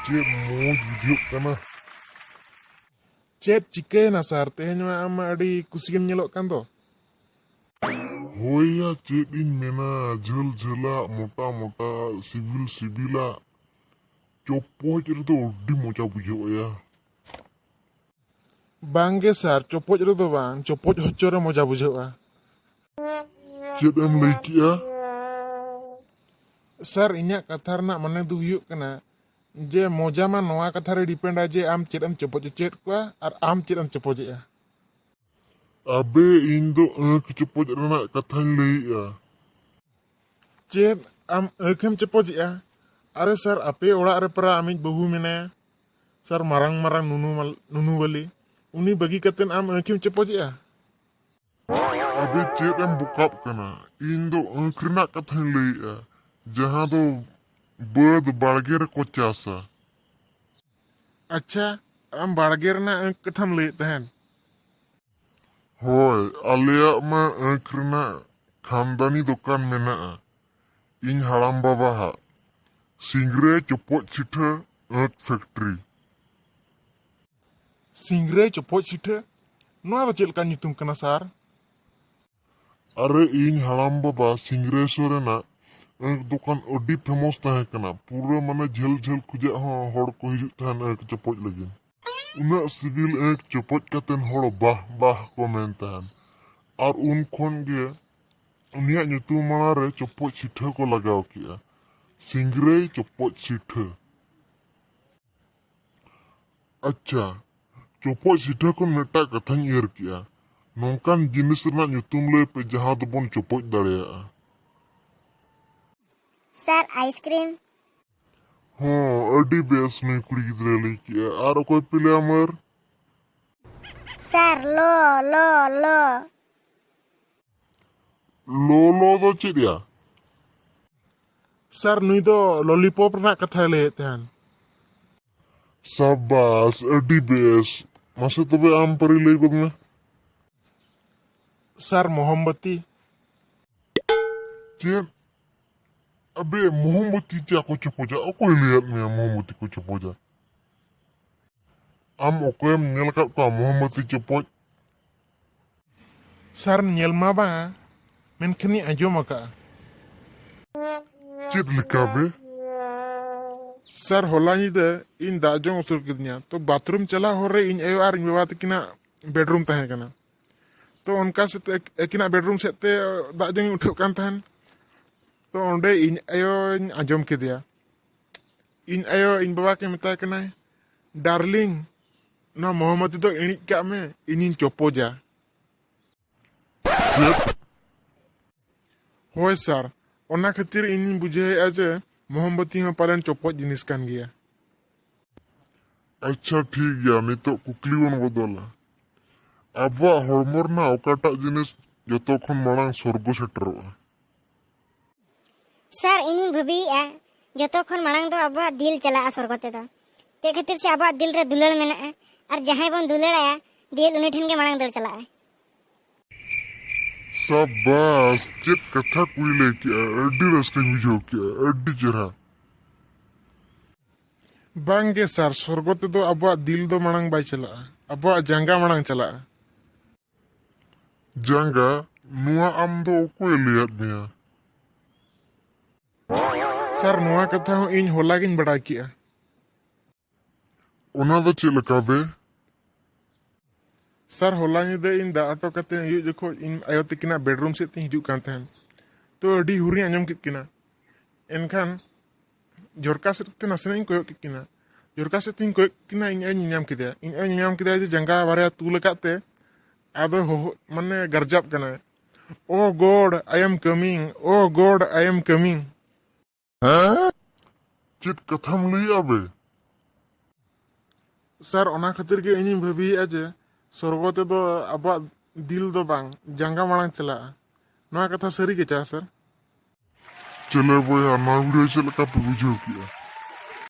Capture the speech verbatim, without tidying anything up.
ᱪᱮᱫ ᱢᱚᱡᱽ ᱵᱩᱡᱷᱟᱹᱜ ᱠᱟᱱᱟ᱾ ᱪᱮᱫ ᱪᱤᱠᱟᱹᱭᱮᱱᱟ ᱥᱟᱨ? ᱛᱮᱦᱮᱧ ᱢᱟ ᱟᱢ ᱢᱟ ᱟᱹᱰᱤ ᱠᱩᱥᱤ ᱜᱮᱢ ᱧᱮᱞᱚᱜ ᱠᱟᱱ ᱫᱚ᱾ ᱦᱳᱭ ᱭᱟ, ᱪᱮᱫ ᱤᱧ ᱢᱮᱱᱟ, ᱡᱷᱟᱹᱞ ᱡᱷᱟᱹᱞᱟᱜ, ᱢᱚᱴᱟ ᱢᱚᱴᱟ, ᱥᱤᱵᱤᱞ ᱥᱤᱵᱤᱞᱟᱜ ᱪᱚᱯᱚᱡ ᱨᱮᱫᱚ ᱟᱹᱰᱤ ᱢᱚᱡᱟ ᱵᱩᱡᱷᱟᱹᱜᱼᱟ ᱭᱟ᱾ ᱵᱟᱝ ᱜᱮ ᱥᱟᱨ, ᱪᱚᱯᱚᱡ ᱨᱮᱫᱚ ᱵᱟᱝ, ᱪᱚᱯᱚᱡ ᱦᱚᱪᱚ ᱨᱮ ᱢᱚᱡᱟ ᱵᱩᱡᱷᱟᱹᱜᱼᱟ᱾ ᱪᱮᱫ ᱮᱢ ᱞᱟᱹᱭ ᱠᱮᱜᱼᱟ? ᱥᱟᱨ, ᱤᱧᱟᱹᱜ ᱠᱟᱛᱷᱟ ᱨᱮᱱᱟᱜ ᱢᱟᱱᱮ ᱫᱚ ᱦᱩᱭᱩᱜ ᱠᱟᱱᱟ ᱡᱮ ᱢᱚᱡᱟ ᱢᱟ ᱱᱚᱣᱟ ᱠᱟᱛᱷᱟ ᱨᱮ ᱰᱤᱯᱮᱱᱰᱟ ᱡᱮ ᱟᱢ ᱪᱮᱫ ᱮᱢ ᱪᱚᱯᱚᱡ ᱦᱚᱪᱚᱭᱮᱫ ᱠᱚᱣᱟ ᱟᱨ ᱟᱢ ᱪᱮᱫ ᱮᱢ ᱪᱚᱯᱚᱡᱮᱜᱼᱟ᱾ ᱟᱵᱮ, ᱤᱧ ᱫᱚ ᱟᱹᱸᱠ ᱪᱚᱯᱚᱡ ᱨᱮᱱᱟᱜ ᱠᱟᱛᱷᱟᱧ ᱞᱟᱹᱭᱮᱜᱼᱟ᱾ ᱪᱮᱫ? ᱟᱢ ᱟᱹᱸᱠ ᱮᱢ ᱪᱚᱯᱚᱡᱮᱜᱼᱟ? ᱟᱨᱮ ᱥᱟᱨ, ᱟᱯᱮ ᱚᱲᱟᱜ ᱨᱮ ᱯᱟᱨᱟ ᱟᱢᱤᱡ ᱵᱟᱹᱦᱩ ᱢᱮᱱᱟᱭᱟ᱾ ᱥᱟᱨ, ᱢᱟᱨᱟᱝ ᱢᱟᱨᱟᱝ ᱱᱩᱱᱩ ᱢᱟᱞ-, ᱱᱩᱱᱩ ᱵᱟᱹᱞᱤ, ᱩᱱᱤ ᱵᱟᱹᱜᱤ ᱠᱟᱛᱮᱫ ᱟᱢ ᱟᱹᱸᱠ ᱮᱢ ᱪᱚᱯᱚᱡᱮᱜᱼᱟ? ᱟᱵᱮ ᱪᱮᱫ ᱮᱢ ᱵᱚᱠᱟᱜ ᱠᱟᱱᱟ? ᱤᱧ ᱫᱚ ᱟᱹᱸᱠ ᱨᱮᱱᱟᱜ ᱠᱟᱛᱷᱟᱧ ᱞᱟᱹᱭᱮᱜᱼᱟ, ᱡᱟᱦᱟᱸ ᱫᱚ ᱵᱟᱹᱫᱽ ᱵᱟᱲᱜᱮ ᱨᱮᱠᱚ ᱪᱟᱥᱟ᱾ ᱟᱪᱪᱷᱟ, ᱟᱢ ᱵᱟᱲᱜᱮ ᱨᱮᱱᱟᱜ ᱟᱹᱸᱠ ᱠᱟᱛᱷᱟᱢ ᱞᱟᱹᱭᱮᱫ ᱛᱟᱦᱮᱸᱱ? ᱦᱳᱭ, ᱟᱞᱮᱭᱟᱜ ᱢᱟ ᱟᱹᱸᱠ ᱨᱮᱱᱟᱜ ᱠᱷᱟᱱᱫᱟᱱᱤ ᱫᱚᱠᱟᱱ ᱢᱮᱱᱟᱜᱼᱟ᱾ ᱤᱧ ᱦᱟᱲᱟᱢ ᱵᱟᱵᱟ ᱦᱟᱜ ᱥᱤᱝᱨᱟᱹᱭ ᱪᱚᱯᱚᱡ ᱥᱤᱴᱷᱟᱹ ᱟᱹᱸᱠ ᱯᱷᱮᱠᱴᱨᱤ᱾ ᱥᱤᱝᱨᱟᱹᱭ ᱪᱚᱯᱚᱡ ᱥᱤᱴᱷᱟᱹ? ᱱᱚᱣᱟ ᱫᱚ ᱪᱮᱫ ᱞᱮᱠᱟᱱ ᱧᱩᱛᱩᱢ ᱠᱟᱱᱟ ᱥᱟᱨ? ᱟᱨᱮ, ᱤᱧ ᱦᱟᱲᱟᱢ ᱵᱟᱵᱟ ᱥᱤᱝᱨᱟᱹᱭ ᱥᱚᱨᱮᱱᱟᱜ ᱟᱹᱸᱠ ᱫᱚᱠᱟᱱ ᱟᱹᱰᱤ ᱯᱷᱮᱢᱚᱥ ᱛᱟᱦᱮᱸ ᱠᱟᱱᱟ᱾ ᱯᱩᱨᱟᱹ ᱢᱟᱱᱮ ᱡᱷᱟᱹᱞ ᱡᱷᱟᱹᱞ ᱠᱷᱚᱡᱟᱜ ᱦᱚᱸ ᱦᱚᱲ ᱠᱚ ᱦᱤᱡᱩᱜ ᱛᱟᱦᱮᱱ ᱟᱹᱸᱠ ᱪᱚᱯᱚᱡ ᱞᱟᱹᱜᱤᱫ᱾ ᱩᱱᱟᱹᱜ ᱥᱤᱵᱤᱞ ᱟᱹᱸᱠ ᱪᱚᱯᱚᱡ ᱠᱟᱛᱮᱱ ᱦᱚᱲ ᱵᱟᱦ ᱵᱟᱦ ᱠᱚ ᱢᱮᱱ ᱛᱟᱦᱮᱱ᱾ ᱟᱨ ᱩᱱ ᱠᱷᱚᱱ ᱜᱮ ᱩᱱᱤᱭᱟᱜ ᱧᱩᱛᱩᱢ ᱢᱟᱲᱟᱝ ᱨᱮ ᱪᱚᱯᱚᱡ ᱥᱤᱴᱷᱟᱹ ᱠᱚ ᱞᱟᱜᱟᱣ ᱠᱮᱜᱼᱟ, ᱥᱤᱝᱨᱟᱹᱭ ᱪᱚᱯᱚᱡ ᱥᱤᱴᱷᱟᱹ᱾ ᱟᱪᱪᱷᱟ, ᱪᱚᱯᱚᱡ ᱥᱤᱴᱷᱟᱹ ᱠᱷᱚᱱ ᱢᱤᱫᱴᱟᱜ ᱠᱟᱛᱷᱟᱧ ᱩᱭᱦᱟᱹᱨ ᱠᱮᱜᱼᱟ, ᱱᱚᱝᱠᱟᱱ ᱡᱤᱱᱤᱥ ᱨᱮᱱᱟᱜ ᱧᱩᱛᱩᱢ ᱞᱟᱹᱭ ᱯᱮ ᱡᱟᱦᱟᱸ ᱫᱚᱵᱚᱱ ᱪᱚᱯᱚᱡ ᱫᱟᱲᱮᱭᱟᱜᱼᱟ᱾ ᱥᱟᱨ, ᱟᱭᱤᱥᱠᱨᱤᱢ᱾ ᱦᱚᱸ, ᱟᱹᱰᱤ ᱵᱮᱥ ᱱᱩᱭ ᱠᱩᱲᱤ ᱜᱤᱫᱽᱨᱟᱹᱭ ᱞᱟᱹᱭ ᱠᱮᱜᱼᱟ᱾ ᱟᱨ ᱚᱠᱚᱭ ᱯᱮ ᱞᱟᱹᱭᱟ ᱢᱟᱹᱨ? ᱥᱟᱨ, ᱞᱚ, ᱞᱚ, ᱞᱚ᱾ ᱞᱚ, ᱞᱚ ᱫᱚ ᱪᱮᱫ ᱭᱟ? ᱥᱟᱨ, ᱱᱩᱭ ᱫᱚ ᱞᱚᱞᱤᱯᱚᱯ ᱨᱮᱱᱟᱜ ᱠᱟᱛᱷᱟᱭ ᱞᱟᱹᱭᱮᱫ ᱛᱟᱦᱮᱱ᱾ ᱥᱟᱵᱟᱥ, ᱟᱹᱰᱤ ᱵᱮᱥ᱾ ᱢᱟᱥᱮ ᱛᱚᱵᱮ ᱟᱢ ᱯᱟᱹᱨᱤ ᱞᱟᱹᱭ ᱜᱚᱫ ᱢᱮ᱾ ᱥᱟᱨ, ᱢᱚᱦᱚᱢᱵᱟᱛᱤ᱾ ᱪᱮᱫ? ᱟᱵᱮ, ᱢᱳᱦᱚᱢᱵᱚᱛᱤ ᱪᱮᱫ ᱠᱚ ᱪᱚᱯᱚᱡᱟ? ᱚᱠᱚᱭ ᱞᱟᱹᱭᱟᱫ ᱢᱮᱭᱟ ᱢᱳᱦᱚᱢᱵᱚᱛᱤ ᱠᱚ ᱪᱚᱯᱚᱡᱟ? ᱟᱢ ᱚᱠᱚᱭᱮᱢ ᱧᱮᱞ ᱟᱠᱟᱫ ᱠᱚᱣᱟ ᱢᱳᱦᱚᱢᱵᱚᱛᱤ ᱪᱚᱯᱚᱡ? ᱥᱟᱨ, ᱧᱮᱞ ᱢᱟ ᱵᱟᱝ, ᱢᱮᱱᱠᱷᱟᱱᱤᱧ ᱟᱸᱡᱚᱢ ᱟᱠᱟᱫᱼᱟ᱾ ᱪᱮᱫ ᱞᱮᱠᱟ ᱵᱮ? ᱥᱟᱨ, ᱦᱚᱞᱟ ᱧᱤᱫᱟᱹ ᱤᱧ ᱫᱟᱜ ᱡᱚᱝ ᱩᱥᱩᱨ ᱠᱤᱫᱤᱧᱟ, ᱛᱚ ᱵᱟᱛᱷᱨᱩᱢ ᱪᱟᱞᱟᱣ ᱦᱚᱨ ᱨᱮ ᱤᱧ ᱟᱭᱳ ᱟᱨ ᱤᱧ ᱵᱟᱵᱟ ᱛᱟᱹᱠᱤᱱᱟᱜ ᱵᱮᱰᱨᱩᱢ ᱛᱟᱦᱮᱸ ᱠᱟᱱᱟ᱾ ᱛᱚ ᱚᱱᱠᱟ ᱥᱮᱫ ᱟᱹᱠ-, ᱟᱹᱠᱤᱱᱟᱜ ᱵᱮᱰᱨᱩᱢ ᱥᱮᱫ ᱛᱮ ᱫᱟᱜ ᱡᱚᱝ ᱤᱧ ᱩᱴᱷᱟᱹᱜ ᱠᱟᱱ ᱛᱟᱦᱮᱱ᱾ ᱛᱚ ᱚᱸᱰᱮ ᱤᱧ ᱟᱭᱳᱧ ᱟᱸᱡᱚᱢ ᱠᱮᱫᱮᱭᱟ᱾ ᱤᱧ ᱟᱭᱳ ᱤᱧ ᱵᱟᱵᱟ ᱠᱤᱱ ᱢᱮᱛᱟᱭ ᱠᱟᱱᱟᱭ, "ᱰᱟᱨᱞᱤᱝ, ᱱᱚᱣᱟ ᱢᱚᱦᱚᱢᱵᱚᱛᱤ ᱫᱚ ᱤᱬᱤᱡ ᱠᱟᱜ ᱢᱮ, ᱤᱧᱤᱧ ᱪᱚᱯᱚᱡᱟ᱾" ᱪᱮᱫ? ᱦᱳᱭ ᱥᱟᱨ, ᱚᱱᱟ ᱠᱷᱟᱹᱛᱤᱨ ᱤᱧᱤᱧ ᱵᱩᱡᱷᱟᱹᱣᱮᱫᱼᱟ ᱡᱮ ᱢᱚᱦᱚᱢᱵᱚᱛᱤ ᱦᱚᱸ ᱯᱟᱞᱮᱱ ᱪᱚᱯᱚᱡ ᱡᱤᱱᱤᱥ ᱠᱟᱱ ᱜᱮᱭᱟ᱾ ᱟᱪᱪᱷᱟ, ᱴᱷᱤᱠ ᱜᱮᱭᱟ, ᱱᱤᱛᱚᱜ ᱠᱩᱠᱞᱤ ᱵᱚᱱ ᱵᱚᱫᱚᱞᱟ᱾ ᱟᱵᱚᱣᱟᱜ ᱦᱚᱲᱢᱚ ᱨᱮᱱᱟᱜ ᱚᱠᱟᱴᱟᱜ ᱡᱤᱱᱤᱥ ᱡᱚᱛᱚ ᱠᱷᱚᱱ ᱢᱟᱲᱟᱝ ᱥᱚᱨᱜᱚ ᱥᱮᱴᱮᱨᱚᱜᱼᱟ? ᱥᱟᱨ, ᱤᱧᱤᱧ ᱵᱷᱟᱹᱵᱤᱭᱮᱫᱼᱟ, ᱡᱚᱛᱚ ᱠᱷᱚᱱ ᱢᱟᱲᱟᱝ ᱫᱚ ᱟᱵᱚᱣᱟᱜ ᱫᱤᱞ ᱪᱟᱞᱟᱜᱼᱟ ᱥᱚᱨᱜᱚ ᱛᱮᱫᱚ᱾ ᱪᱮᱫ ᱠᱷᱟᱹᱛᱤᱨ ᱥᱮ ᱟᱵᱚᱣᱟᱜ ᱫᱤᱞ ᱨᱮ ᱫᱩᱞᱟᱹᱲ ᱢᱮᱱᱟᱜᱼᱟ, ᱟᱨ ᱡᱟᱦᱟᱸᱭ ᱵᱚᱱ ᱫᱩᱞᱟᱹᱲᱟᱭᱟ, ᱫᱤᱞ ᱩᱱᱤ ᱴᱷᱮᱱ ᱜᱮ ᱢᱟᱲᱟᱝ ᱫᱟᱹᱲ ᱪᱟᱞᱟᱜᱼᱟ᱾ ᱥᱟᱵᱟᱥ, ᱪᱮᱫ ᱠᱟᱛᱷᱟ ᱠᱚᱭ ᱞᱟᱹᱭ ᱠᱮᱜᱼᱟ, ᱟᱹᱰᱤ ᱨᱟᱹᱥᱠᱟᱹᱧ ᱵᱩᱡᱷᱟᱹᱣ ᱠᱮᱜᱼᱟ, ᱟᱹᱰᱤ ᱪᱮᱦᱨᱟ᱾ ᱵᱟᱝ ᱜᱮ ᱥᱟᱨ, ᱥᱚᱨᱜᱚ ᱛᱮᱫᱚ ᱟᱵᱚᱣᱟᱜ ᱫᱤᱞ ᱫᱚ ᱢᱟᱲᱟᱝ ᱵᱟᱭ ᱪᱟᱞᱟᱜᱼᱟ, ᱟᱵᱚᱣᱟᱜ ᱡᱟᱸᱜᱟ ᱢᱟᱲᱟᱝ ᱪᱟᱞᱟᱜᱼᱟ᱾ ᱡᱟᱸᱜᱟ? ᱱᱚᱣᱟ ᱟᱢ ᱫᱚ ᱚᱠᱚᱭᱮ ᱞᱟᱹᱭᱟᱫ ᱢᱮᱭᱟ? ᱥᱟᱨ, ᱱᱚᱣᱟ ᱠᱟᱛᱷᱟ ᱦᱚᱸ ᱤᱧ ᱦᱚᱞᱟ ᱜᱤᱧ ᱵᱟᱲᱟᱭ ᱠᱮᱜᱼᱟ᱾ ᱚᱱᱟ ᱫᱚ ᱪᱮᱫ ᱞᱮᱠᱟ ᱵᱮ? ᱥᱟᱨ, ᱦᱚᱞᱟ ᱧᱤᱫᱟᱹ ᱤᱧ ᱫᱟᱜ ᱦᱚᱴᱚ ᱠᱟᱛᱮ ᱟᱹᱭᱩᱵ ᱡᱚᱠᱷᱚᱡ ᱤᱧ ᱟᱭᱳ ᱛᱟᱹᱠᱤᱱᱟᱜ ᱵᱮᱰᱨᱩᱢ ᱥᱮᱫ ᱛᱤᱧ ᱦᱤᱡᱩᱜ ᱠᱟᱱ ᱛᱟᱦᱮᱸᱱ, ᱛᱚ ᱟᱹᱰᱤ ᱦᱩᱨᱤᱧ ᱟᱸᱡᱚᱢ ᱠᱮᱫ ᱠᱤᱱᱟ᱾ ᱮᱱᱠᱷᱟᱱ ᱡᱷᱚᱨᱠᱟ ᱥᱮᱫ ᱛᱮ ᱱᱟᱥᱮᱱᱟᱜ ᱤᱧ ᱠᱚᱭᱚᱜ ᱠᱮᱫ ᱠᱤᱱᱟ᱾ ᱡᱷᱚᱨᱠᱟ ᱥᱮᱫ ᱛᱤᱧ ᱠᱚᱭᱚᱜ ᱠᱤᱱᱟ, ᱤᱧ ᱟᱭᱳᱧ ᱧᱮᱧᱟᱢ ᱠᱮᱫᱮᱭᱟ᱾ ᱤᱧ ᱟᱭᱳᱧ ᱧᱮᱧᱟᱢ ᱠᱮᱫᱮᱭᱟ ᱡᱮ ᱡᱟᱸᱜᱟ ᱵᱟᱨᱭᱟ ᱛᱩᱞ ᱟᱠᱟᱫ ᱛᱮ ᱟᱫᱚ ᱦᱚᱦᱚ, ᱢᱟᱱᱮ ᱜᱟᱨᱡᱟᱜ ᱠᱟᱱᱟᱭ, "Oh God, I am coming. Oh God, I am coming." ᱦᱮᱸ? ᱪᱮᱫ ᱠᱟᱛᱷᱟᱢ ᱞᱟᱹᱭᱮᱜᱼᱟ ᱵᱮ? ᱥᱟᱨ, ᱚᱱᱟ ᱠᱷᱟᱹᱛᱤᱨ ᱜᱮ ᱤᱧᱤᱧ ᱵᱷᱟᱹᱵᱤᱭᱮᱫᱼᱟ ᱡᱮ ᱥᱚᱨᱜᱚ ᱛᱮᱫᱚ ᱟᱵᱚᱣᱟᱜ ᱫᱤᱞ ᱫᱚ ᱵᱟᱝ, ᱡᱟᱸᱜᱟ ᱢᱟᱲᱟᱝ ᱪᱟᱞᱟᱜᱼᱟ᱾ ᱱᱚᱣᱟ ᱠᱟᱛᱷᱟ ᱥᱟᱹᱨᱤ ᱜᱮ ᱪᱮ ᱥᱟᱨ? ᱪᱮᱞᱮ ᱵᱚᱭᱦᱟ, ᱱᱚᱣᱟ video ᱪᱮᱫ ᱞᱮᱠᱟ ᱯᱮ ᱵᱩᱡᱷᱟᱹᱣ ᱠᱮᱜᱼᱟ?